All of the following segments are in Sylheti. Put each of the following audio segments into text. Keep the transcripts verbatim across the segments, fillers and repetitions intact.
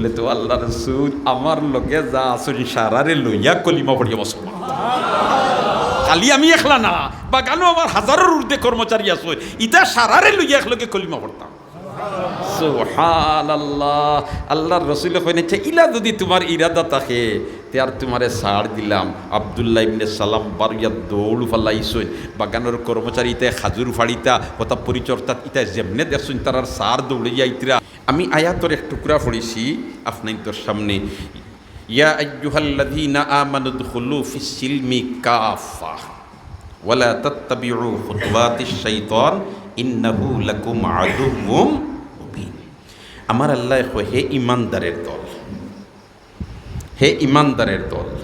বলে, "তো আল্লাহ রসুল, আমার লগে যা আছইন, সারারে লইয়া কলিমা পড়িয়া মুসলমান। খালি আমি একলা না, বাগানো আমার হাজারর ঊর্ধ্বে কর্মচারী আছইন, ইতা সারারে লইয়া একলগে কলিমা পড়তাম।" সুবহানাল্লাহ। আল্লাহর রসুলে কইন, "আচ্ছা, ইলা যুদি তুমার ইরাদা থাকে, তে আর তুমারে ছাড় দিলাম।" আব্দুল্লাহ ইবনে সালাম বারইয়া দৌড় ফালাইছইন। বাগানর কর্মচারী ইতায় খাজুর ফাড়িতা, কথা পরিচর্যাত ইতায় যেমনে দেখছইন, তারার সার দৌড়াইয়া আইতরা। আমি আয়াতর এক টুকরা পড়ছি আপনাইন্তর সামনে, "ইয়া আইয়ুহাল্লাযীনা আমানু উদখুলু ফিস সিলমি কাফফা ওয়া লা তাত্তাবিউ খুতুওয়াতিশ শাইতান ইন্নাহু লাকুম আদুউম মুবিন।" আমার আল্লায় কয়, হে ইমানদারের দল, হে ইমানদারের দল,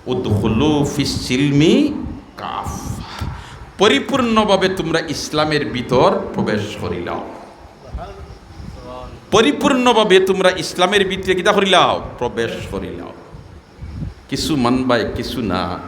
"উদখুলু ফিস সিলমি কাফফা", পরিপূর্ণভাবে তুমরা ইসলামের ভিতর প্রবেশ করিলাও। পরিপূর্ণভাবে তুমরা ইসলামের ভিতরে কিতা করিলাও? প্রবেশ করিলাও। কিছু মানবায়, কিছু না,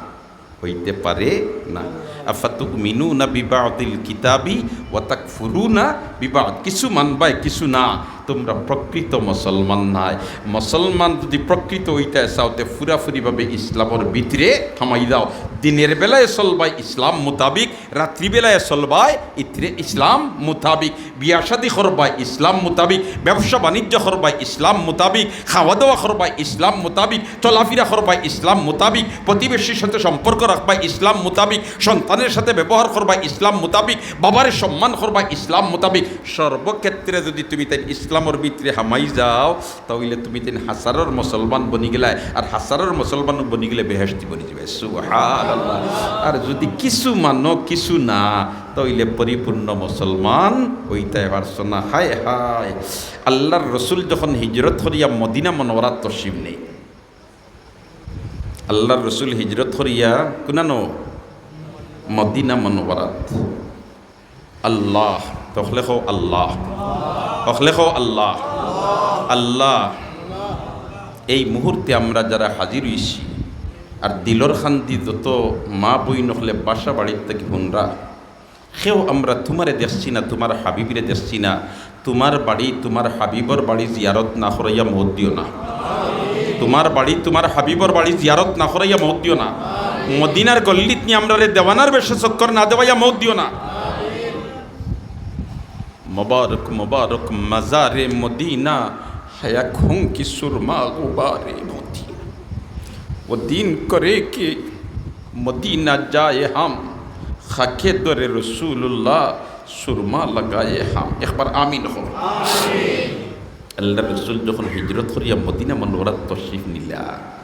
অইতে পারে না। আফাতুমিনুনা বিবাদিল কিতাবি ওয়া তাকফুরুনা বিবাদ। কিছু মানবায়, কিছু না, তুমরা প্রকৃত মুসলমান নায়। মুসলমান যুদি প্রকৃত অইতায় চাও, তে পুরাপুরিভাবে ইসলামর ভিতরে হামাই যাও। দিনের বেলায় চলবায় ইসলাম মোতাবিক, রাত্রিবেলায় চলবায় ইতরে ইসলাম মোতাবিক, বিয়া শাদি করবায় ইসলাম মোতাবিক, ব্যবসা বাণিজ্য করবায় ইসলাম মোতাবিক, খাওয়া দাওয়া করবায় ইসলাম মোতাবিক, চলাফিরা করবায় ইসলাম মোতাবিক, প্রতিবেশীর সাথে সম্পর্ক রাখবায় ইসলাম মোতাবিক, সন্তানের সাথে ব্যবহার করবায় ইসলাম মোতাবিক, বাবারে সম্মান করবায় ইসলাম মোতাবিক। সর্বক্ষেত্রে যুদি তুমি তাইন ইসলামর ভিতরে হামাই যাও, তা অইলে তুমি তাইন হাজারর মুসলমান বনি গেলায়, আর হাজারর মুসলমান বনি গেলে বেহেশতি বনি যাইবায়। সুবহানাল্লাহ। আর যুদি কিছু মানো, কিছু না, তা অইলে পরিপূর্ণ মুসলমান অইতায় পারছো না। হায় হায়, আল্লাহর রসুল যখন হিজরত করিয়া মদিনা মনোয়ারাত তশরিফ নেইন, আল্লাহর রসুল হিজরত করিয়া কুনানো? মদিনা মনোয়ারাত। আল্লাহ, হকলে কও আল্লাহ, হকলে কও আল্লাহ, আল্লাহ। এই মুহূর্তে আমরা যারা হাজির অইছি, আর দিলর কান্দি যত মা বইন অকলে বাসা বাড়ির থাকি হুনরা, কেউ আমরা তুমারে দেখছি না, তুমার হাবিবরে দেখছি না, তুমার বাড়ি, তুমার হাবিবর বাড়ি জিয়ারত না করাইয়া মউত দিও না। তুমার বাড়ি, তুমার হাবিবর বাড়ি জিয়ারত না করাইয়া মউত দিও না। মদিনার গল্লিত নি আমরারে দেওয়ানার বেশে চক্কর না দেওয়াইয়া মউত দিও না। মোবারক মোবারক মাজারে মদিনা, হায়া খুন কি সুরমা গুবারে মদিনা। ও দিন করে কে মদিনা যায় হাম, খাকে দরে রসুলুল্লাহ সুরমা লাগায়ে হাম। একবার আমিন কও। আল্লাহর রসুল যখন হিজরত করিয়া মদিনা মনোয়ারাত তশরিফ নিলা,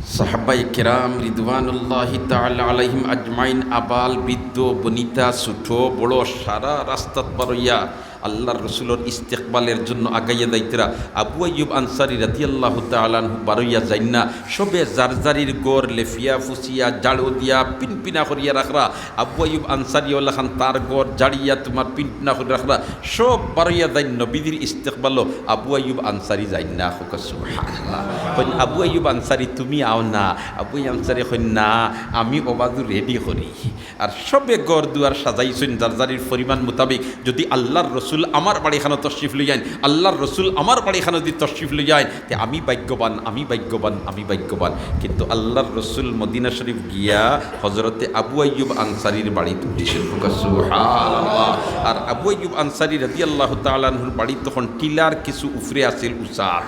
সাহাবায়ে কেরাম রিদওয়ানুল্লাহি তাআলা আলাইহিম আজমাইন, আবাল, বৃদ্ধ, বনিতা, ছোট, বড়, সারা রাস্তাত বারইয়া আল্লাহর রসুলর ইস্তেকবালের জন্য আগাইয়া যাইতরা। আবু আইয়ুব আনসারী রাদিয়াল্লাহু তাআলা আনহু বারইয়া যাইন না, সবে যার যারির ঘর লেফিয়া ফুসিয়া ঝাড়ু দিয়া পিনপিনা করিয়া রাখরা। আবু আইয়ুব আনসারী অলাখান তার ঘর ঝাড়িয়া তুমার পিনপিনা করি রাখরা। সব বারইয়া যাইন নবীজির ইস্তেকবালো, আবু আইয়ুব আনসারী যাইন না। কউক্কা সুবহানাল্লাহ। কইন, "আবু আইয়ুব আনসারী, তুমি আও না?" আবু আইয়ুব আনসারী কইন, "না, আমি অবাদু রেডি করি।" আর সবে ঘর দুয়ার সাজাইছইন যার যারির পরিমাণ মোতাবিক। যুদি আল্লাহর রসুল আমার বাড়িখানো তশরিফ লইয়াইন, আল্লাহর রসুল আমার বাড়িখানো যুদি তশরিফ লইয়াইন, তে আমি ভাগ্যবান, আমি ভাগ্যবান, আমি ভাগ্যবান। কিন্তু আল্লাহর রসুল মদিনা শরীফ গিয়া হজরতে আবু আইয়ুব আনসারীর বাড়িত উঠিছইন। কউক্কা সুবহানাল্লাহ। আর আবু আইয়ুব আনসারী রাদিয়াল্লাহু তাআলা আনহুর বাড়ি তখন টিলার কিছু উপরে আছিল, উচাত।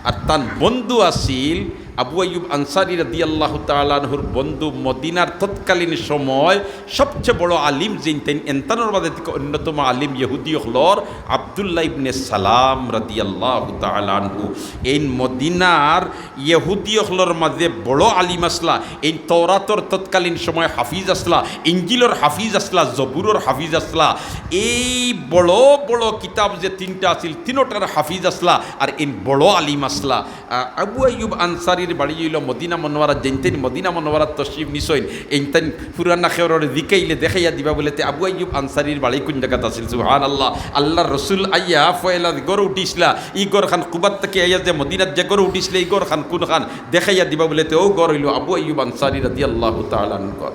আর তান বন্ধু আছিল আবু আইয়ুব আনসারী রাদিয়াল্লাহু তাআলা আনহুর বন্ধু, মদিনার তৎকালীন সময় সবচেয়ে বড় আলিম যেইন, তাইন এনতানোর মাঝে থাকি অন্যতম আলিম ইহুদি অকলর আব্দুল্লাহ ইবনে সালাম রাদিয়াল্লাহু তাআলা আনহু। এইন মদিনার ইহুদি অকলর মাঝে বড় আলিম আছলা, এইন তওরাতর তৎকালীন সময় হাফিজ আছলা, ইঞ্জিলর হাফিজ আছলা, জবুরর হাফিজ আছলা। এই বড় বড় কিতাব যে তিনটা আছিল, তিনোটার হাফিজ আছলা, আর এইন বড় আলিম মাসলা। আ, আবু আইয়ুব আনসারির বাড়ি অইলো মদিনা মনোয়ারাত। যেইনতাইন মদিনা মনোয়ারাত তশরিফ নিছইন, এইনতাইন পুরানা কেউররে জিকাইলে দেখাইয়া দিবা বুলে তে আবু আইয়ুব আনসারির বাড়ি কুন জাগাত আছিল। সুবহানাল্লাহ। আল্লার রসুল আইয়া পয়লা ঘরো উঠিছলা, ই ঘরখান কুবাত থাকি আইয়া যে মদিনাত যে ঘরো উঠিছলা, ই ঘরখান কুনখান দেখাইয়া দিবা বুলে তে অউ ঘর অইলো আবু আইয়ুব আনসারি রাদিয়াল্লাহু তাআলা আনহুর ঘর।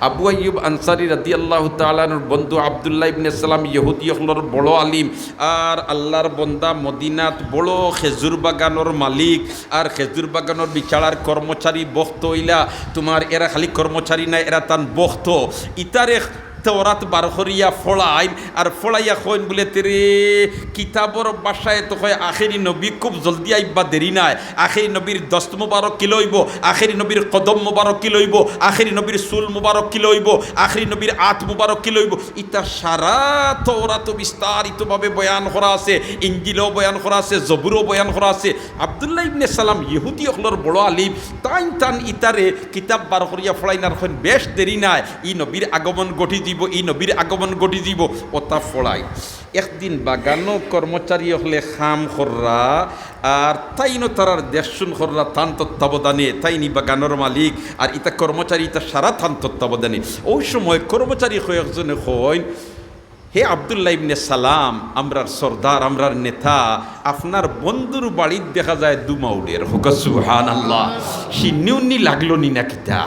আবু আইয়ুব আনসারি রাদিয়াল্লাহু তাআলা আনহুর বন্ধু আব্দুল্লাহ ইবনে সালাম ইহুদি অকলর বড় আলিম, আর আল্লার বন্দা মদিনাত বড় খেজুর বাগানর মালিক, আর খেজুর বাগানর বিচারার কর্মচারী বখত অইলা। তুমার এরা খালি কর্মচারী নায়, এরা তান বখত। ইতারে তওরাত বার করিয়া ফড়াইন, আর ফড়াইয়া কইন বুলে তেরে কিতাবর ভাষায় তো কয় আখেরি নবী খুব জলদি আইবা, দেরি নায়। আখেরি নবীর দস্ত মুবারক কিলা অইবো, আখেরি নবীর কদম মুবারক কিলা অইবো, আখেরি নবীর চুল মুবারক কিলা অইবো, আখেরি নবীর আত মুবারক কিলা অইবো। ইতা সারা তওরাতো বিস্তারিতভাবে বয়ান করা আছে, ইঞ্জিলো বয়ান করা আছে, জবুরো বয়ান করা আছে। আব্দুল্লাহ ইবনে সালাম ইহুদি অকলর বড় আলিম, তাইন তান ইতারে কিতাব বার করিয়া ফড়াইন আর কইন বেশ দেরি নায়, ই নবীর আগমন ঘটি যিবো, ই নবীর আগমন ঘটি যিবো। অতা ফড়াইন। একদিন বাগানো কর্মচারী অকলে কাম কররা, আর তাইনও তারার দেখশুন কররা তান তত্ত্বাবধানে, তাইন ই বাগানর মালিক, আর ইতা কর্মচারী ইতা সারা তান তত্ত্বাবধানে। অউ সময় কর্মচারী কয়েকজনে কইন, "হে আব্দুল্লাহ ইবনে সালাম, আমরার সর্দার, আমরার নেতা, আপনার বন্ধুর বাড়িত দেখা যায় ধুমা উড়ের।" কউক্কা সুবহানাল্লাহ। শিন্নি উন্নি লাগলো নি না কিতা?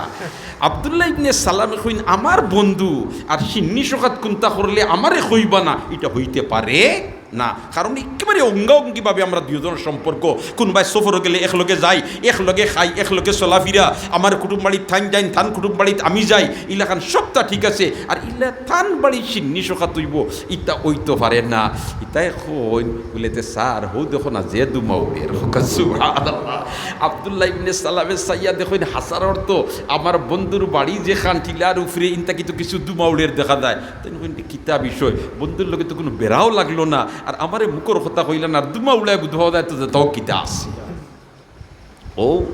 আব্দুল্লাহ ইবনে সালামে কইন, "আমার বন্ধু, আর শিন্নি সকাত কুন্তা করলে আমারে কইবা না, ইটা অইতে পারে না।" কারণ একেবারে অঙ্গাঙ্গিভাবে আমরা দুইওজনর সম্পর্ক। কুনুবায় সফরো গেলে একলগে যাই, একলগে খাই, একলগে চলাফিরা। আমার কুটুম বাড়িত তাইন যাইন, তান কুটুম বাড়িত আমি যাই, ইলাখান সবতা ঠিক আছে। আর ইলা তান বাড়িত শিন্নি সকাত অইবো, ইতা অইতো পারে না। ইতায় কইন বুলে তে, "স্যার, হউ দেখো না যে ধুমা উড়ের।" কউক্কা সুবহানাল্লাহ। আব্দুল্লাহ ইবনে সালামে চাইয়া দেখইন, হাছার অর্থ আমার বন্ধুর বাড়ি যেখান টিলার উপরে, ইন থাকি তো কিছু ধুমা উড়ের দেখা যায়। তাইন কইন, "কিতা বিষয়?" বন্ধুর লগে তো কুনু বেড়াও লাগলো না, আর আমারে মুখর কথা কইলা না, আর ধুমা উড়ায় বুধ হওয়া যায় তো, যেতাও কিতা আছে। অউ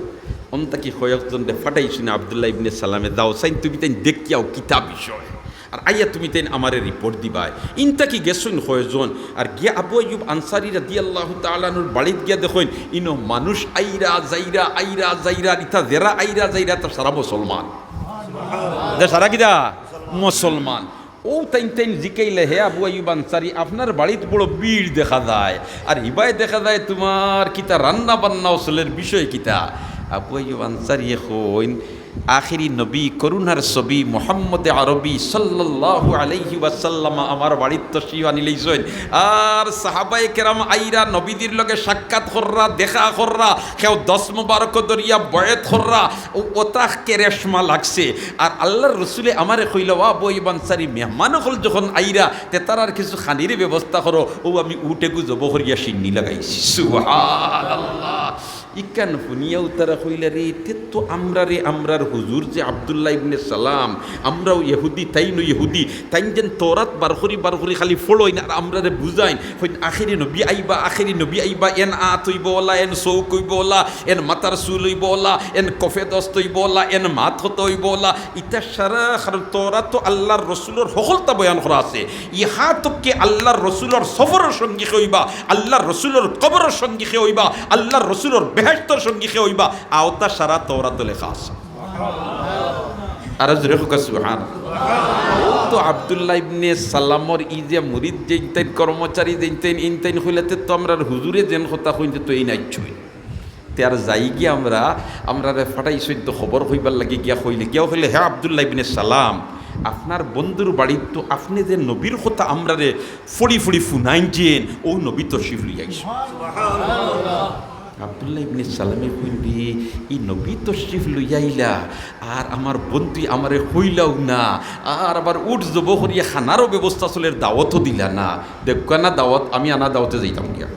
অন থাকি কয়েকজনরে ফাটাইছইন আব্দুল্লাহ ইবনে সালামে, "যাও চাইন তুমি তাইন দেখিয়াও কিতা বিষয়, আর আইয়া তুমি তাইন আমারে রিপোর্ট দিবায়।" ইন থাকি গেছইন কয়েকজন, আর গিয়া আবু আইয়ুব আনসারি রাদিয়াল্লাহু তাআলা আনহুর বাড়িত গিয়া দেখইন, ইনো মানুষ আইরা যাইরা, আইরা যাইরা, আর ইতা যেরা আইরা যাইরা, তা সারা মুসলমান। দে সারা কিতা? মুসলমান। অউ তাইন তাইন জিকাইলা, "হে আবু আইয়ুব আনসারি, আপনার বাড়িত বড় ভিড় দেখা যায়, আর হিবায় দেখা যায় তুমার কিতা রান্না বান্নাও চলের, বিষয় কিতা?" আবু আইয়ুব আনসারিয়ে কইন, "আখেরি নবী, করুণার ছবি, মুহাম্মদে আরবি সাল্লাল্লাহু আলাইহি ওয়াসাল্লাম আমার বাড়িত তশরিফ আনিলাইছইন, আর সাহাবায়ে কেরাম আইরা নবীজির লগে সাক্ষাৎ কররা, দেখা কররা, কেউ দস্ত মুবারক ধরিয়া বয়াত কররা, অউ অতা কেরেশমা লাগছে।" আর আল্লার রসুলে আমারে কইলা, "ও আবু আইয়ুব আনসারি, মেহমান অকল যখন আইরা, তে তারার কিছু খানির ব্যবস্থা করো।" অউ আমি উট এগু জবো করিয়া শিন্নি লাগাইছি। সুবহানাল্লাহ। ইখান হুনিয়াউ তারা কইলা, "রে, তে তো আমরারে, আমরার হুজুর যে আব্দুল্লাহ ইবনে সালাম, আমরাও ইহুদি, তাইনও ইহুদি, তাইন যেন তওরাত বার করি, বার করি খালি ফড়ইন আর আমরারে বুঝাইন, কইন, 'আখেরি নবী আইবা, আখেরি নবী আইবা, এন আত অইবো অলা, এন চউখ অইবো অলা, এন মাথার চুল অইবো অলা, এন কফে দস্ত অইবো অলা, এন মাত কথা অইবো অলা।'" ইতা সারা, কারণ তওরাতো আল্লার রসুলর হকলতা বয়ান করা আছে। ইহা তককে আল্লার রসুলর সফরর সঙ্গী কে অইবা, আল্লার রসুলর কবরর সঙ্গী কে অইবা, আল্লার রসুলর বেহেশতর সঙ্গী কে অইবা, অতা সারা তওরাতো লেখা আছে। আরো জোরে কউক্কা সুবহান। তো আব্দুল্লাহ ইবনে সালামর ই যে মুরিদ যেইনতাইন, কর্মচারী যেইনতাইন, ইনতাইন কইলা তে তো আমরার হুজুরে যেন কথা কইন তে তো এইন আইছইন। তে আর যাই গিয়া আমরা, আমরারে ফাটাইছইন তো খবর কইবার লাগি গিয়া কইলে, গিয়া কইলে, "হে আব্দুল্লাহ ইবনে সালাম, আপনার বন্ধুর বাড়িত তো আপনে যে নবীর কথা আমরারে ফড়ি ফড়ি হুনাইন যেন, অউ নবী তশরিফ লইয়া আইছইন।" আব্দুল্লাহ ইবনে সালামে কইন, "ই নবী তশরিফ লইয়া আইলা, আর আমার বন্ধুয়ে আমারে কইলাও না, আর আবার উট জবো করিয়া খানারও ব্যবস্থা চলের, দাওয়াতও দিলা না। দেখউক্কা না দাওয়াত, আমি আনা দাওয়াতে যাইতাম গিয়া।"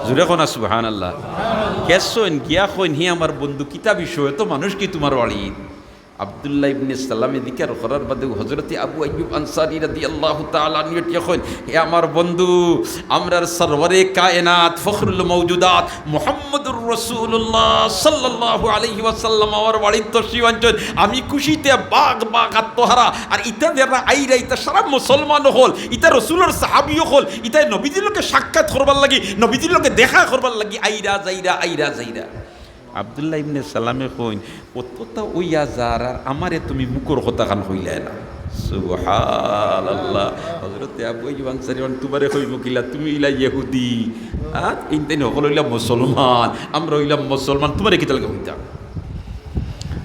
জোরে কও না সুবহানাল্লাহ। গেছইন গিয়া কইন, "হে আমার বন্ধু, কিতা বিষয়? এত মানুষ কি তুমার বাড়িত?" আব্দুল্লাহ ইবনে সালামে জিকির করার বাদে হযরতে আবু আইয়ুব আনসারী রাদিয়াল্লাহু তাআলা আনহু উঠিয়া কইন, "হে আমার বন্ধু, আমরার সরওয়ারে কায়নাত, ফখরুল মওজুদাত মুহাম্মদুর রাসূলুল্লাহ সাল্লাল্লাহু আলাইহি ওয়াসাল্লাম আমার বাড়িত তশরিফ আনছইন, আমি খুশিতে বাঘ বাঘ আত্মহারা। আর ইতা যারা আইরা, ইতা সারা মুসলমান অকল, ইতা রসুলর সাহাবী অকল, ইতা নবীজির লগে সাক্ষাৎ করবার লাগি, নবীজির লগে দেখা করবার লাগি আইরা যাইরা, আইরা যাইরা।" আব্দুল্লাহ ইবনে সালামে কইন, "অততা অইয়া যার, আর আমারে তুমি মুখর কথাখান কইলায় না।" সুবহানাল্লাহ। হযরতে আবু আইয়ুব আনসারী কইন, "তুমারে কইমু কিলা, তুমি অইলা ইহুদি, আর ইনতাইন হকল অইলা মুসলমান, আমরা অইলাম মুসলমান, তুমারে কিতার লাগি কইতাম?"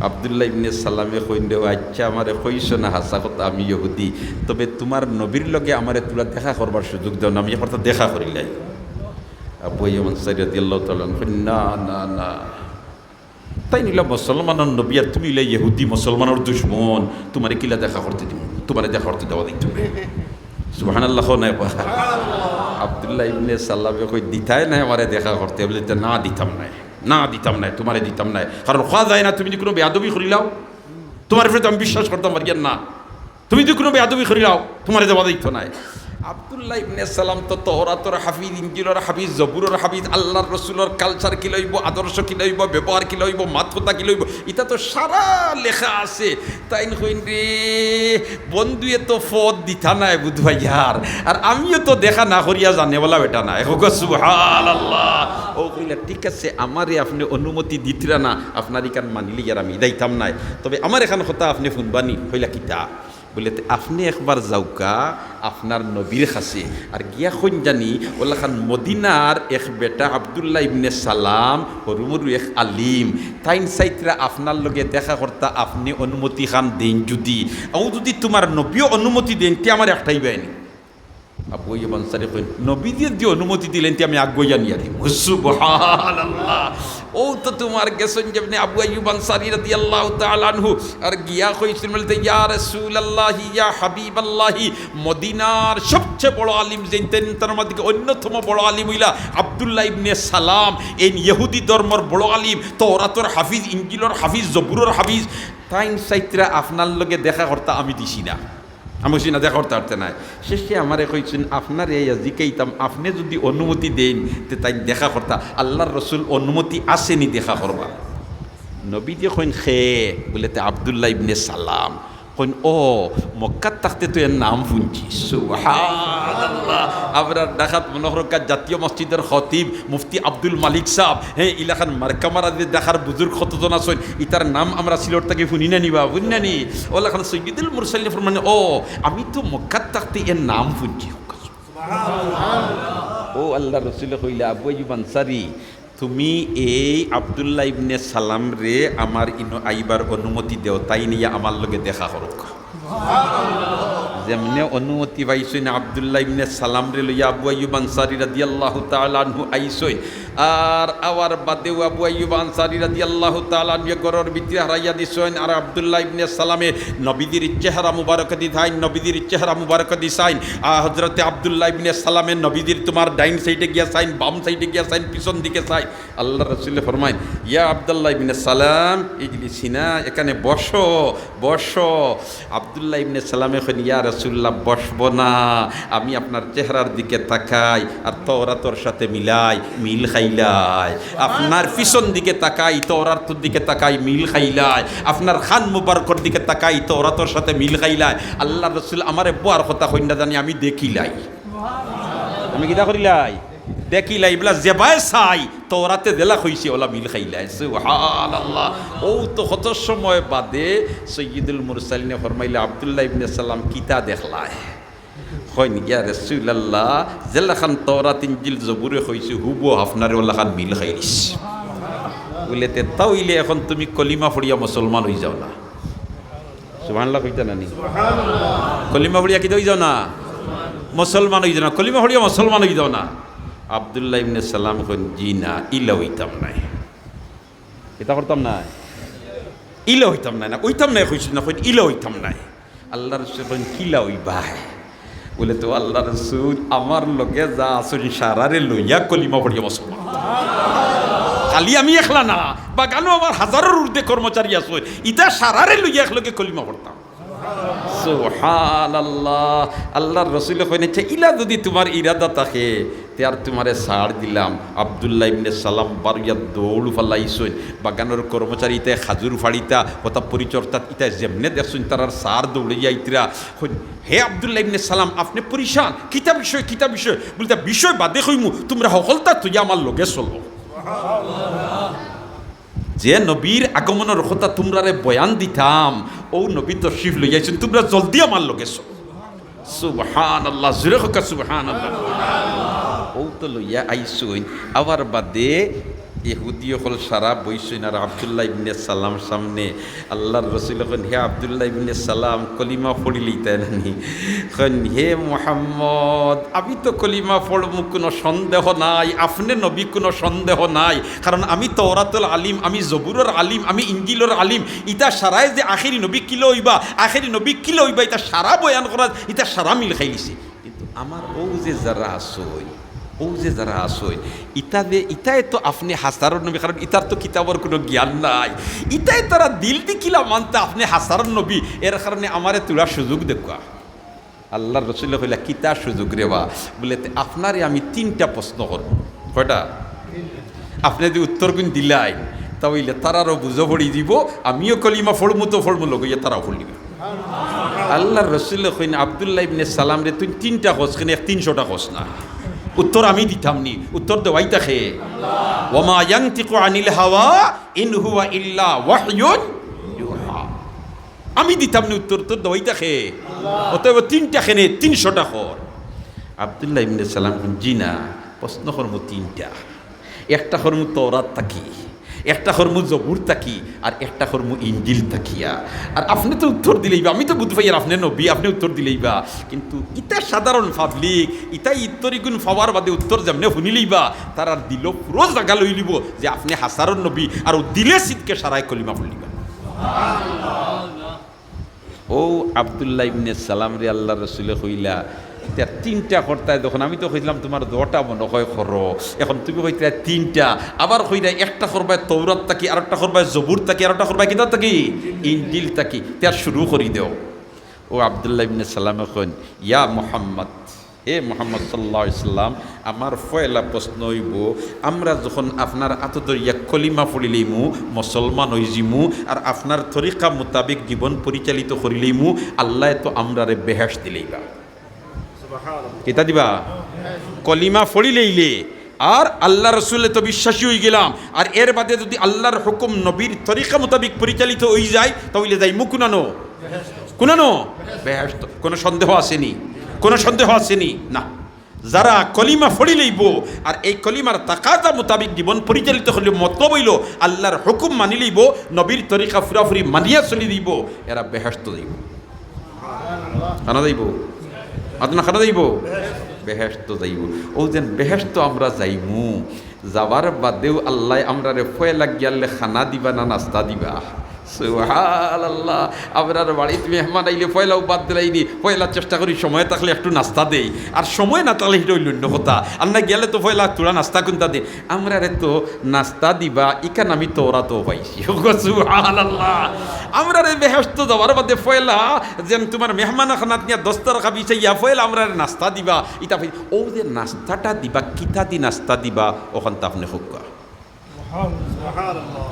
আব্দুল্লাহ ইবনে সালামে কইন, "রে, ও আচ্ছা, আমারে কইছো না হাছা কথা, আমি ইহুদি, তবে তুমার নবীর লগে আমারে তুলা দেখা করবার সুযোগ দেও না, আমি একবার তা দেখা করিলাই।" আবু আইয়ুব আনসারী রাদিয়াল্লাহু তাআলা আনহু কইন, "না, না, না, তাইন অইলা মুসলমানর নবী আর তুমি অইলা ইহুদি, মুসলমানর দুশমন, তুমারে কিলা দেখা করতে দিমু? তুমারে দেখা করতে দেওয়া দিত না।" সুবহানাল্লাহ কও না একবার। আব্দুল্লাহ ইবনে সালামে কইন, "দিতায় না আমারে দেখা করতে?" বলে, "না, দিতাম নায়, না, দিতাম নায়, তুমারে দিতাম নায়। কারণ কওয়া যায় না, তুমি যদি কুনু বেয়াদবি করিলাও, তুমার উপরে তো আমি বিশ্বাস করতাম পারিয়ার না।" তুমি যদি কুনু বেয়াদবি করিলাও, তুমারে দেওয়া যাইতো নায়। আব্দুল্লাহ ইবনে সালাম তো তওরাতর হাফিজ, ইনজিলর হাফিজ, জবুরর হাফিজ, আল্লাহর রসুলর culture কিলা অইবো, আদর্শ কিলা অইবো, ব্যবহার কিলা অইবো, মাত-কথা কিলা অইবো, ইতা তো সারা লেখা আছে। তাইন কইন, "রে, বন্ধুয়ে তো পথ দিতা নায় বুধবাইয়ার, আর আমিও তো দেখা না করিয়া জানেওয়ালা বেটা নায়।" কউক্কা সুবহানাল্লাহ। অউ কইলা, "ঠিক আছে, আমারে আপনে অনুমতি দিতরা না, আপনার ইখান মানিলিয়ার আমি যাইতাম নায়, তবে আমার একখান কথা আপনে হুনবানি।" কইলা, "কিতা?" বলে, "তে আপনে একবার যাউক্কা আপনার নবীর কাছে, আর গিয়া কইন জানি অলাখান মদিনার এক বেটা আব্দুল্লাহ ইবনে সালাম, হুরুমুরু এক আলিম, তাইন চাইতরা আপনার লগে দেখা করতা, আপনে অনুমতিখান দেইন যুদি, অউ যুদি তুমার নবীও অনুমতি দেইন, তে আমারে আটকাইবায়নি।" আবু আইয়ুব আনসারী কইন, "নবীজিয়ে যুদি অনুমতি দিলাইন, তে আমি আগুয়াইয়া নিয়া দিমু।" সুবহানাল্লাহ। অউ তো তুমার গেছইন যেমনে আবু আইয়ুব আনসারী রাদিয়াল্লাহু তাআলা আনহু, আর গিয়া কইছইন বলতে, "ইয়া রাসূলুল্লাহি, ইয়া হাবিবাল্লাহি, মদিনার সবচেয়ে বড় আলিম যেইন, তান তার মধ্যে অন্যতম বড় আলিম অইলা আব্দুল্লাহ ইবনে সালাম, এইন ইহুদি ধর্মর বড় আলিম, তওরাতর হাফিজ, ইনজিলর হাফিজ, জবুরর হাফিজ, তাইন চাইতরা আপনার লগে দেখা করতা, আমি দিছি না।" আমি কইছি না, দেখা করতা পারতে নায়। শেষে আমারে কইছইন, "আপনারে আইয়া জিকাইতাম, আপনে যুদি অনুমতি দেইন, তে তাইন দেখা করতা।" আল্লাহর রসুল অনুমতি আছেনি দেখা করবা? নবীজিয়ে কইন, "কে?" বলে, "তে আব্দুল্লাহ ইবনে সালাম।" কইন, "ও, মক্কাত থাকতে তো এর নাম হুনছি।" সুবহানাল্লাহ। আমরার ঢাকাত মনো করউক্কা জাতীয় মসজিদর খতিব মুফতি আব্দুল মালিক সাব, হে, ইলাখান মার্কা মারা যে ঢাকার বুজুর্গ কতজন আছইন, ইতার নাম আমরা সিলট থাকি হুনি না নি বা, হুনি না নি? অলাখান সৈয়দুল মুরসালিন ফরমাইন, "ও, আমি তো মক্কাত থাকতে এর নাম হুনছি।" অউ আল্লাহর রসুলে কইলা, "আবু আইয়ুব আনসারী, তুমি এই আব্দুল্লাহ ইবনে সালামরে আমার ইনো আইবার অনুমতি দেও, তাইন আইয়া আমার লগে দেখা করউক্কা।" যেমনে অনুমতি পাইছইন, আব্দুল্লাহ ইবনে সালামরে লইয়া আবু আইয়ুব আনসারী রাদিয়াল্লাহু তাআলা আনহু আইছইন। আর আওয়ার বাদেউ আবু আইয়ুব আনসারী রাদিয়াল্লাহু তাআলা আনহুয়ে ঘরর ভিতরে হারাইয়া দিছইন। আর আব্দুল্লাহ ইবনে সালামে নবীজির চেহারা মুবারক দি চাইন, নবীজির চেহারা মুবারক দি চাইন। আর হযরতে আব্দুল্লাহ ইবনে সালামে নবীজির তুমার ডাইন সাইডে গিয়া চাইন, বাম সাইডে গিয়া চাইন, পিছন দিকে চাইন। আল্লাহর রসুলে ফরমাইন, "ইয়া আব্দুল্লাহ ইবনে সালাম, ইজলিস হিনা, এখানে বসো, বসো।" আব্দুল্লাহ ইবনে সালামে কইন, "ইয়া রাসূলুল্লাহ, বসবো না, আমি আপনার চেহারার দিকে তাকাই আর তওরাতর সাথে মিলাই, মিল খাইলাই। আপনার পিছন দিকে তাকাই, তওরাতর দিকে তাকাই, মিল খাইলাই। আপনার কান মুবারকর দিকে তাকাই, তওরাতর সাথে মিল খাইলাই। আল্লাহর রসুল আমারে বওয়ার কথা কইন না জানি, আমি দেখিলাই।" আমি কিতা করিলাই? দেখিলাই, ইবলা যেবায় চাই, তওরাতে যেলা কইছে, অলা মিল খাইলায়। সুবহানাল্লাহ। অউ তো কত সময় বাদে সৈয়দুল মুরসালিনে ফরমাইলা, "আব্দুল্লাহ ইবনে সালাম, কিতা দেখলায়?" কইন, "ইয়া রাসূলুল্লাহ, যেলাখান তওরাত, ইনজিল, জবুরে কইছে, হুবহু আপনারে অলাখান মিল খাইলিছি।" বলে, "তে তা অইলে এখন তুমি কলিমা পড়িয়া মুসলমান অইযাও না।" সুবহানাল্লাহ কইতা না নি? কলিমা পড়িয়া কিতা অইযাও না? মুসলমান অইযাও না। কলিমা পড়িয়া মুসলমান অইযাও না। আব্দুল্লাহ ইবনে সালাম কইন, "জি না, ইলা অইতাম নায়।" কিতা করতাম নায়? ইলা অইতাম নায় না, অইতাম নায় কইছি না, কইন ইলা অইতাম নায়। আল্লাহর রসুলে কইন, "কিলা অইবায়?" বলে, "তো আল্লাহর রসুল, আমার লগে যা আছইন সারারে লইয়া কলিমা পড়িয়া মুসলমান। খালি আমি একলা না, বাগানো আমার হাজারর ঊর্ধ্বে কর্মচারী আছে, ইতা সারারে লইয়া একলগে কলিমা পড়তাম। সুবহানাল্লাহ। আল্লাহর রসুলে কইন, "আচ্ছা, ইলা যুদি তুমার ইরাদা থাকে, তে আর তুমারে ছাড় দিলাম।" আব্দুল্লাহ ইবনে সালাম বারইয়া দৌড় ফালাইছইন। বাগানর কর্মচারী ইতায় খাজুর ফাড়িতা, কথা পরিচর্যাত ইতায় যেমনে দেখছইন, তারার ছাড় দৌড়াইয়া আইতরা। কইন, "হে আব্দুল্লাহ ইবনে সালাম, আপনে পরিশান? কিতা বিষয়, কিতা বিষয়?" বুলে, "তা বিষয় বাদে কইমু, তুমরা হকলতা থইয়া আমার লগে চলো।" যে নবীর আগমনর কথা তুমরারে বয়ান দিতাম, অউ নবী তশরিফ লইয়া আইছইন, তুমরা জলদি আমার লগে চলো। সুবহানাল্লাহ, জোরে কউক্কা সুবহানাল্লাহ। অউ তো লইয়া আইছইন, আবার বাদে ইহুদি অকল সারা বইছইন আর আব্দুল্লাহ ইবনে সালাম সামনে। আল্লাহর রসুলে কইন, "হে আব্দুল্লাহ ইবনে সালাম, কলিমা পড়িলিতায় নানি?" কইন, "হে মুহাম্মদ, আমি তো কলিমা পড়মু, কুনু সন্দেহ নাই, আপনে নবী, কুনু সন্দেহ নাই, কারণ আমি তওরাতুল আলিম, আমি জবুরর আলিম, আমি ইঞ্জিলর আলিম, ইতা সারায় যে আখেরি নবী কিলা অইবা, আখেরি নবী কিলা অইবা, ইতা সারা বয়ান করা, ইতা সারা মিল খাইলিছে। কিন্তু আমার অউ যে যারা আছইন, অউ যে যারা আছইন, ইতা যে, ইতায় তো আপনে হাছারর নবী, কারণ ইতার তো কিতাবর কুনু জ্ঞান নাই, ইতায় তারা দিল দি কিলা মানতা আপনে হাছারর নবী, এর কারণে আমারে থুড়া সুযোগ দেউক্কা।" আল্লাহর রসুলে কইলা, "কিতা সুযোগ রে বা?" বুলে, "তে আপনারে আমি তিনটা প্রশ্ন করমু।" কয়টা? আপনে যে উত্তরগুইন দিলাইন, তা অইলে তারারও বুঝো পড়ি যিবো, আমিও কলিমা পড়মু তো পড়মু, লগে তারাও পড়িলিবা। আল্লাহর রসুলে কইন, "আব্দুল্লাহ ইবনে সালামরে তুই তিনটা কছ, কেনে এক তিনশোটা কছ না?" উত্তর আমি দিতাম নি, উত্তর দেওয়াইতা কে? "ওয়া মা ইয়ানতিকু আনিল হাওয়া ইন হুয়া ইল্লা ওয়াহয়ুন ইউহা।" আমি দিতাম নি উত্তর, উত্তর দেওয়াইতা কে? অতএব তিনটা কেনে, তিনশোটা কর। আব্দুল্লাহ ইবনে সালাম কইন, "জি না, প্রশ্ন করমু তিনটা। একটা করমু তওরাত থাকি, একটা করমু জবুর থাকি, আর একটা করমু ইঞ্জিল থাকিয়া। আর আপনে তো উত্তর দিলাইবা, আমি তো বুঝি পাইয়ার আপনে নবী, আপনে উত্তর দিলাইবা। কিন্তু ইতা সাধারণ পাবলিক, ইতা ইত্তরিগুন পাওয়ার বাদে উত্তর যেমনে হুনিলাইবা, তারার দিলো পুরো জাগা লইলিবো যে আপনে হাছারর নবী, আর অউ দিলে সিদকে সারায় কলিমা পড়িলিবা।" অউ আব্দুল্লাহ ইবনে সালামরে আল্লাহর রসুলে কইলা, "তে তিনটা করতায় যখন, আমি তো কইছলাম তুমার দুইটা মনো অয় করো, এখন তুমি কইতায় তিনটা, আবার কইরায় একটা করবায় তওরাত থাকি, আরেকটা করবায় জবুর থাকি, আরেকটা করবায় কিতাব থাকি, ইঞ্জিল থাকি, তে শুরু করি দেও।" অউ আব্দুল্লাহ ইবনে সালামে কইন, "ইয়া মুহাম্মদ, হে মুহাম্মদ সাল্লাল্লাহু আলাইহি সাল্লাম, আমার পয়লা প্রশ্ন অইবো, আমরা যখন আপনার আতো ধরিয়া কলিমা পড়িলাইমু, মুসলমান অইযিমু, আর আপনার তরিকা মোতাবেক জীবন পরিচালিত করিলাইমু, আল্লায় তো আমরারে বেহেশত দিলাইবা।" কিতা দিবা? কলিমা পড়িলাইলে আর আল্লাহর রসুলে তো বিশ্বাসী অইগেলাম, আর এর বাদে যুদি আল্লাহর হুকুম নবীর তরিকা মোতাবেক পরিচালিত অইযায়, তা অইলে যাইমু কুনানো? কুনানো? বেহেশত। কুনু সন্দেহ আছে নি? কুনু সন্দেহ আছে নি? না। যারা কলিমা পড়িলাইবো আর এই কলিমার তাকাজা মোতাবেক জীবন পরিচালিত করিলে, মতলব অইলো আল্লাহর হুকুম মানিলাইবো, নবীর তরিকা পুরাপুরি মানিয়া চলিলাইবো, এরা বেহেশত যাইবো। কানো যাইবো? মাতো না, কানো যাইবো? বেহেশত যাইবো। অউ যেন বেহেশত আমরা যাইমু, যাওয়ার বাদেউ আল্লায় আমরারে পয়লা গিয়ালে খানা দিবা না নাস্তা দিবা? সুবহানাল্লাহ। আমরার বাড়িত মেহমান আইলে পয়লাউ বাদ দিলাই নি, পয়লা চেষ্টা করি সময় থাকলে একটু নাস্তা দেই, আর সময় না থাকলে ইটা অইলো অইন্য কথা। আর না গিয়ালে তো পয়লা থুড়া নাস্তা কুন্তা দেইন। আমরারে তো নাস্তা দিবা, ইখান আমি তওরাতো পাইছি। সুবহানাল্লাহ। আমরারে বেহেশত যাওয়ার বাদে পয়লা যেন তুমার মেহমানখানাত নিয়া দস্তরখান বিছাইয়া পয়লা আমরারে নাস্তা দিবা, ইটা পাই-, অউ যে নাস্তাটা দিবা, কিতা দি নাস্তা দিবা, অখান তো আপনে কউক্কা।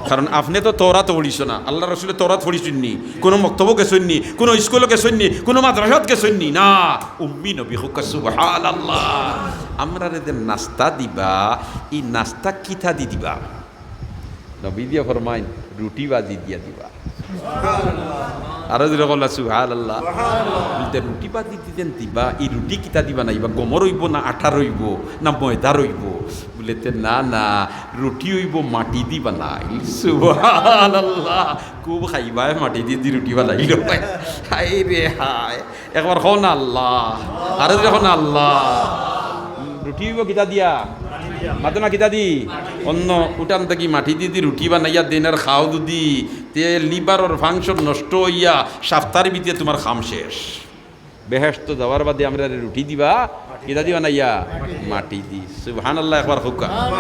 কারণ আপনে তো তওরাত পড়িছো না, আল্লাহর রসুলে তওরাত পড়িছইন নি, কুনু মক্তবো গেছইন নি, কুনু ইস্কুলো গেছইন নি, কুনু মাদ্রাসাত গেছইন নি, না, উম্মি নবী কউক্কা, সুবহানাল্লাহ। আমরারে যে নাস্তা দিবা, ই নাস্তা কিতা দি দিবা? নবীজিয়ে ফরমাইন, রুটি বাজি দিয়া দিবা। আরো জোরে কউক্কা, সুবহানাল্লাহ। বুলে, রুটি বাজি দি যেন দিবা, ই রুটি কিতা দি বানাইবা? গমর অইবো না আটার অইবো না ময়দার অইবো? বুলে, তে না, না, রুটি অইবো মাটি দি বানাইল। সুবহানাল্লাহ। খুব খাইবায় মাটি দি দি রুটি বানাইল। হায় রে হায়। একবার কও না আল্লাহ। আরো জোরে কও না আল্লাহ। রুটি অইবো কিতা দিয়া? মাতো না, কিতা দি? অইন্য উঠান থাকি মাটি দি দি রুটি বানাইয়া দেইন আর খাও যুদি, তে লিভারর function নষ্ট অইয়া সাপ্তার ভিতরে তুমার কাম শেষ। বেহেশত যাওয়ার বাদে আমরারে রুটি দিবা, কিতা দি বানাইয়া? মাটি দি। সুবহানাল্লাহ, একবার কউক্কা।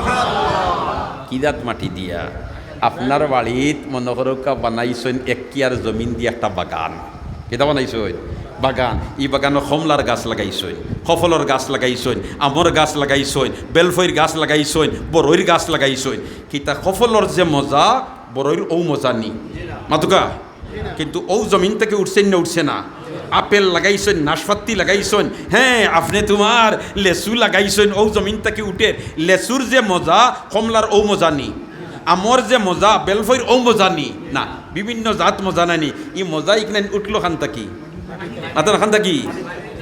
কি জাত মাটি দিয়া? আপনার বাড়িত মনো করউক্কা বানাইছইন এক কিয়ার জমিন দি একটা বাগান। কিতা বানাইছইন? বাগান। ই বাগানো কমলার গাছ লাগাইছইন, কফলর গাছ লাগাইছইন, আমর গাছ লাগাইছইন, বেলফইর গাছ লাগাইছইন, বড়ইর গাছ লাগাইছইন। কিতা কফলর যে মজা, বড়ইর অউ মজা নি? মাতউক্কা। কিন্তু অউ জমিন থাকি উঠছে না, উঠছে না? আপেল লাগাইছইন, নাশপাতি লাগাইছইন, হ্যাঁ, আপনে তুমার লেচু লাগাইছইন, অউ জমিন থাকি উঠের। লেচুর যে মজা, কমলার অউ মজা নি? আমর যে মজা, বেলফইর অউ মজা নি? না, বিভিন্ন জাত মজা নানি? ই মজা ইখানাইন উঠলো কান থাকি? মাতইন কান থাকি?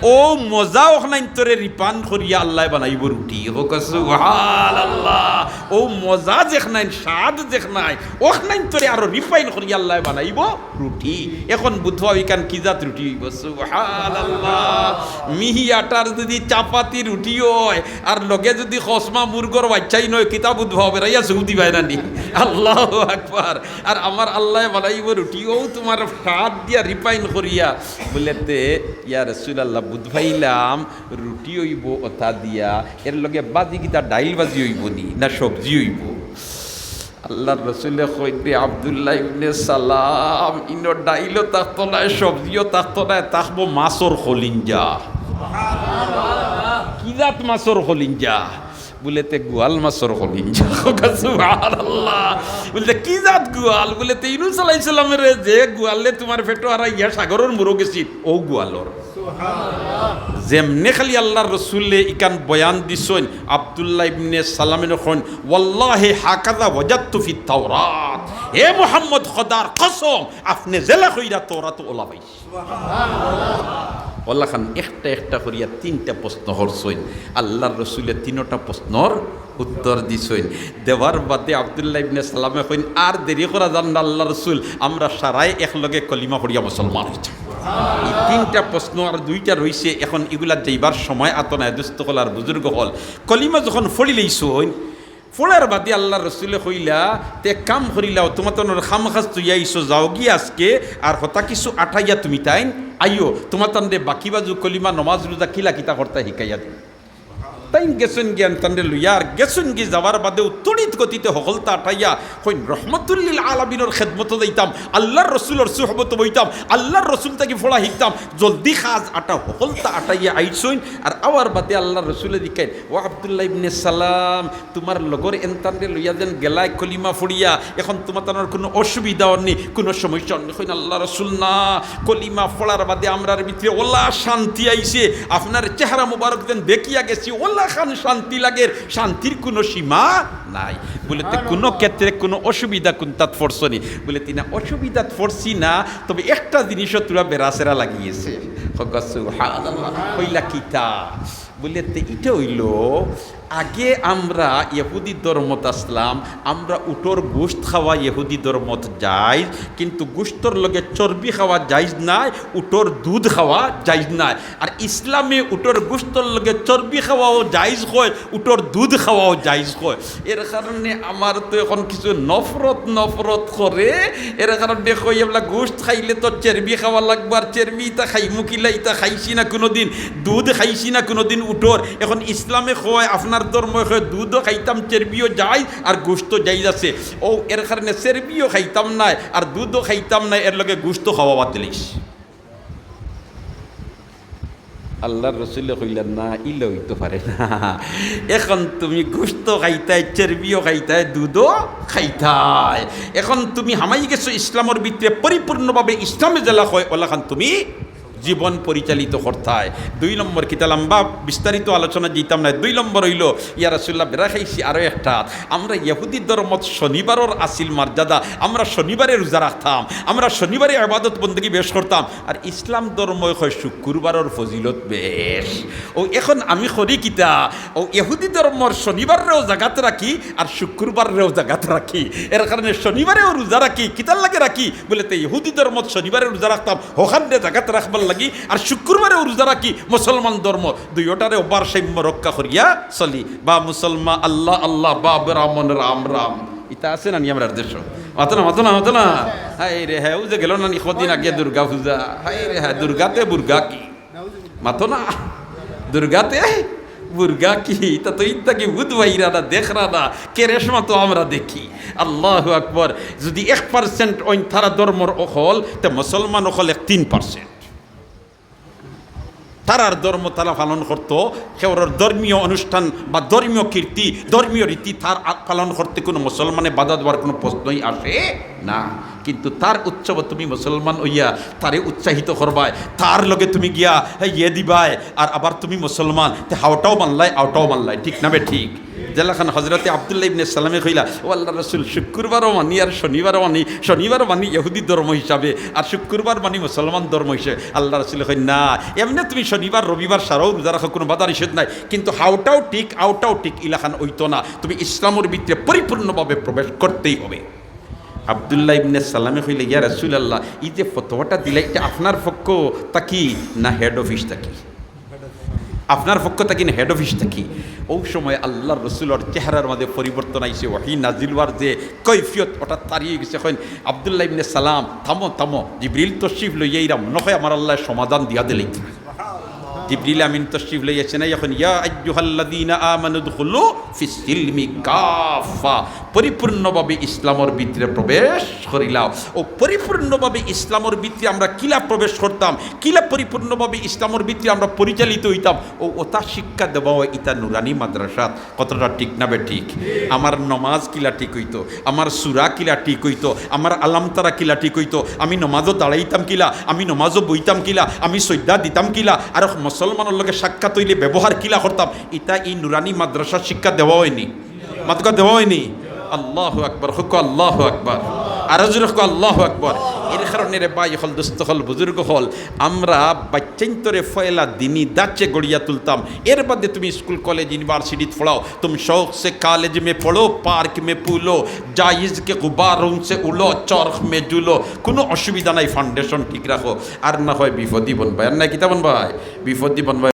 অউ মজা অখনাইন্তরে refine করিয়া আল্লায় বানাইবো রুটি। কউক্কা সুবহানাল্লাহ। অউ মজা যেখনাইন, স্বাদ যেখনাইন, অখনাইন্তরে আরো refine করিয়া আল্লায় বানাইবো রুটি। এখন বুঝবায় ইখান কি জাত রুটি অইবো। সুবহানাল্লাহ। মিহি আটার যুদি চাপাতি রুটি অয়, আর লগে যুদি কসমা মুরগর বাইচ্চাইন অয়, কিতা বুঝবায়, বেড়াইয়া চউ দিবায় না নি? আল্লাহু আকবার। আর আমার আল্লায় বানাইবো রুটি, অউ তুমার স্বাদ দিয়া refine করিয়া। বুলে তে, ইয়া রাসুলাল্লাহ, বুঝ পাইলাম রুটি অইবো অতা দিয়া, এর লগে বাজি কিতা ডাইল বাজি অইবো নি, না সবজি অইবো? আল্লার রসুলে কইন রে, আব্দুল্লাহ ইবনে সালাম, ইনো ডাইলও থাকতো নায়, সবজিও থাকতো নায়, থাকবো মাছর কলিঞ্জা। কি জাত মাছর কলিঞ্জা? বুলে তে গুয়াল মাছর কলিঞ্জা। কউক্কা সুবহানাল্লাহ। বুলে তে কি জাত গুয়াল? বুলে তে ইউনুস আলাইহিস সালামরে যে গুয়ালে তুমার পেটো হারাইয়া সাগরর মুরো গেছিল, অউ গুয়ালর। যেমনে খালি আল্লার রসুলে ইখান বয়ান দিছইন, আব্দুল্লাহ ইবনে সালামে কইন, "ওয়াল্লাহি হাকাযা ওয়াজাদতু ফিত তাওরাত।" হে মুহাম্মদ, খোদার কসম, আপনে যেলা কইরা তওরাতো অলা পাইছি। অলাখান একটা একটা করিয়া তিনটা প্রশ্ন করছইন। আল্লার রসুলে তিনোটা প্রশ্নর উত্তর দিছইন। দেওয়ার বাদে আব্দুল্লাহ ইবনে সালামে কইন, "আর দেরি করা যার না আল্লার রসুল, আমরা সারায় একলগে কলিমা পড়িয়া মুসলমান অইতাম।" ই তিনটা প্রশ্ন আর দুইটা রইছে, এখন ইগুলা যাইবার সময় আতো নায়, দুস্ত অকল আর বুজুর্গ অকল। কলিমা যখন পড়িলাইছইন, পড়ার বাদে আল্লার রসুলে কইলা, "তে এক কাম করিলাও, তুমাতানর কাম-কাজ থইয়া আইছো, যাওগি আজকে, আর হতা কিছু আটাইয়া তুমিতাইন আইও, তুমাতানরে বাকি বাজু কলিমা, নমাজ, রুজা কিলা কিতা করতা হিকাইয়া দিমু।" তাইন গেছইনগি এনতানরে লইয়া, আর গেছইনগি, যাওয়ার বাদেউ তড়িৎ গতিতে হকলতা আটাইয়া কইন, "রহমতুল্লিল আলামিনর খেদমতো যাইতাম, আল্লার রসুলর সুহবতো বইতাম, আল্লার রসুল থাকি পড়া হিকতাম, জলদি কাজ আটাও।" হকলতা আটাইয়া আইছইন, আর আওয়ার বাদে আল্লার রসুলে জিকাইন, "ও আব্দুল্লাহ ইবনে সালাম, তুমার লগর এনতানরে লইয়া যেন গেলায় কলিমা পড়িয়া, এখন তুমাতানর কুনু অসুবিধা অর নি, কুনু সমস্যা অর নি?" কইন, "আল্লার রসুল না, কলিমা পড়ার বাদে আমরার ভিতরে অলা শান্তি আইছে, আপনার চেহারা মুবারক যেন দেখিয়া গেছি, অলাখান শান্তি লাগের, শান্তির কুনু সীমা নাই।" বুলে, "তে কুনু ক্ষেত্রে কুনু অসুবিধা কুনতাত পড়ছো নি?" বুলে, "তে না, অসুবিধাত পড়ছি না, তবে একটা জিনিসও থুড়া বেড়াছেড়া লাগিগেছে।" কউক্কা সুবহানাল্লাহ। কইলা, "কিতা?" বুলে, "তে ইটা অইলো, আগে আমরা ইহুদি ধর্মত আছলাম, আমরা উটর গোশত খাওয়া ইহুদি ধর্মত জায়েজ, কিন্তু গোশতর লগে চর্বি খাওয়া জায়েজ নায়, উটর দুধ খাওয়া জায়েজ নায়। আর ইসলামে উটর গোশতর লগে চর্বি খাওয়াও জায়েজ কয়, উটর দুধ খাওয়াও জায়েজ কয়। এর কারণে আমার তো এখন কিছু নফরত নফরত করে, এর কারণে কই, এবলা গোশত খাইলে তো চর্বি খাওয়া লাগবো, আর চর্বি ইতা খাইমু কিলা, ইতা খাইছি না কুনুদিন, দুধ খাইছি না কুনুদিন উটর। এখন ইসলামে কয়, আপনার ধর্মে কয়, দুধও খাইতাম, চর্বিও জায়েজ, আর গোশত জায়েজ আছে। অউ এর কারণে চর্বিও খাইতাম নায়, আর দুধও খাইতাম নায়, এর লগে গোশত খাওয়া বাদ দিলাইছি।" আল্লার রসুলে কইলা, "না, ইলা অইতো পারে না। এখন তুমি গোশত খাইতায়, চর্বিও খাইতায়, দুধও খাইতায়। এখন তুমি হামাই গেছো ইসলামর ভিতরে, পরিপূর্ণভাবে ইসলামে যেলা কয়, অলাখান তুমি জীবন পরিচালিত করতায়।" দুই নম্বর, কিতা লম্বা বিস্তারিত আলোচনা দিতাম না। দুই নম্বর অইলো, ইয়া রাসুলুল্লাহ, বেড়া খাইছি আরো একটা। আমরা ইহুদি ধর্মত শনিবারর আছিল মর্যাদা, আমরা শনিবারে রুজা রাখতাম, আমরা শনিবারে ইবাদত বন্দেগী বেশ করতাম, আর ইসলাম ধর্মে কয় শুক্রবারর ফজিলত বেশ। অউ এখন আমি করি কিতা? অউ ইহুদি ধর্মর শনিবাররেও জাগাত রাখি আর শুক্রবাররেও জাগাত রাখি। এর কারণে শনিবারেও রুজা রাখি। কিতার লাগি রাখি? বুলে, "তে ইহুদি ধর্মত শনিবারে রুজা রাখতাম, হখানরে জাগাত রাখবার লাগি, আর শুক্রবারেও রুজা রাখি মুসলমান ধর্ম, দুইওটারেও ভারসাম্য রক্ষা করিয়া চলি।" বা মুসলমান আল্লাহ আল্লাহ, বাপ রামন রাম রাম। ইতা আছে না নি আমরার দেশো? মাতো না, মাতো না, মাতো না। হায় রে হায়, অউ যে গেল না নি কদিন আগে দুর্গা পূজা। হায় রে হায়, দুর্গাতে বুর্গা কি? মাতো না। দুর্গাতে বুরগা কি? তা তো ইত্যাদি বুধ ভাইরা না, দেখরা না, কেরেশমা তো আমরা দেখি। আল্লাহু আকবার। যদি এক পার্সেন্ট অইন তারা ধর্মর অকল, তে মুসলমান অকল এক তিন পার্সেন্ট। তারার ধর্ম তারা পালন করতো, কেউরর ধর্মীয় অনুষ্ঠান বা ধর্মীয় কীর্তি, ধর্মীয় রীতি তার আ-, পালন করতে কোনো মুসলমানে বাধা দেওয়ার কোনো প্রশ্নই আসে না। কিন্তু তার উৎসব তুমি মুসলমান অইয়া তারে উৎসাহিত করবায়, তার লগে তুমি গিয়া ইয়ে দিবায়, আর আবার তুমি মুসলমান, তে হাওটাও মানলায়, আওটাও মানলায়, ঠিক না বে ঠিক? যেলাখান হজরতে আব্দুল্লাহ ইবনে সালামে কইলা, "ও আল্লাহর রসুল, শুক্রবারও মানি আর শনিবারও মানি, শনিবার মানি ইহুদি ধর্ম হিসাবে, আর শুক্রবার মানি মুসলমান ধর্ম হিসেবে।" আল্লাহর রসুল কইন, "না, এমনে তুমি শনিবার, রবিবার সারাও রোজা রাখো, কোনো বাধা নিষেধ নাই, কিন্তু হাওটাও ঠিক, আওটাও ঠিক, ইলাখান অইতো না, তুমি ইসলামর ভিতরে পরিপূর্ণভাবে প্রবেশ করতেই হবে।" আব্দুল্লাহ ইবনে সালামে কইলে, "ইয়া রাসূলুল্লাহ, এই যে ফতোয়াটা দিলা, এটা আপনার পক্ষ থাকি না হেড অফিস থাকি? আপনার পক্ষ থাকি না হেড অফিস থাকি?" ওই সময় আল্লাহর রসুলর চেহারার মাঝে পরিবর্তন আইছে, ওহী নাজিল হওয়ার যে কৈফিয়ত, ওটা তাড়িয়ে গেছে। কইন, "আব্দুল্লাহ ইবনে সালাম, থামো, থামো, জিবরিল তশরিফ লইয়া ইরা মনে হয় আমার আল্লাহ সমাধান দিয়া দিলেন।" জিবরিল আমিন তশরিফ লইয়া আছেন, এখন, "ইয়া আইয়ুহাল্লাযীনা আমানু উদখুলু ফিস সিলমি কাফা।" পরিপূর্ণভাবে ইসলামর ভিতরে প্রবেশ করিলাও। ও পরিপূর্ণভাবে ইসলামর ভিতরে আমরা কিলা প্রবেশ করতাম, কিলা পরিপূর্ণভাবে ইসলামর ভিতরে আমরা পরিচালিত হইতাম, ও ওটা শিক্ষা দেওয়া হয় ইতা নুরানি মাদ্রাসাত। কথাটা ঠিক না বে ঠিক? আমার নমাজ কিলা ঠিক হইতো, আমার সুরা কিলা ঠিক হইতো, আমার আলামতারা কিলা ঠিক হইতো, আমি নমাজও দাঁড়াইতাম কিলা, আমি নমাজও বইতাম কিলা, আমি সইদা দিতাম কিলা, আর মুসলমানর লগে সাক্ষাৎ হইলে ব্যবহার কিলা করতাম, ইতা এই নুরানি মাদ্রাসার শিক্ষা দেওয়া হয়নি। মাতকা দেওয়া হয়নি? আল্লাহু আকবার, হুকু আল্লাহু আকবার। আরো জোরে হুকু আল্লাহু আকবার। এর কারণে রে ভাই হল, দোস্ত হল, বুজুর্গ হল, আমরা বাচ্চাইন্তরে ফয়লা দিনি দাচে গড়িয়া তুলতাম। এর বাদে তুমি স্কুল, কলেজ, ইউনিভার্সিটিত পড়াও, তুম শৌক সে কলেজ মে পড়ো, পার্ক মে পুলো, জায়েজ কে গুবারোন সে উড়ো, চরখ মে ঝুলো, কোনো অসুবিধা নাই, ফাউন্ডেশন ঠিক রাখো। আর না হয় বিপদি বনবায়, আর না কিতা বনবায়? বিপদি বনবায়।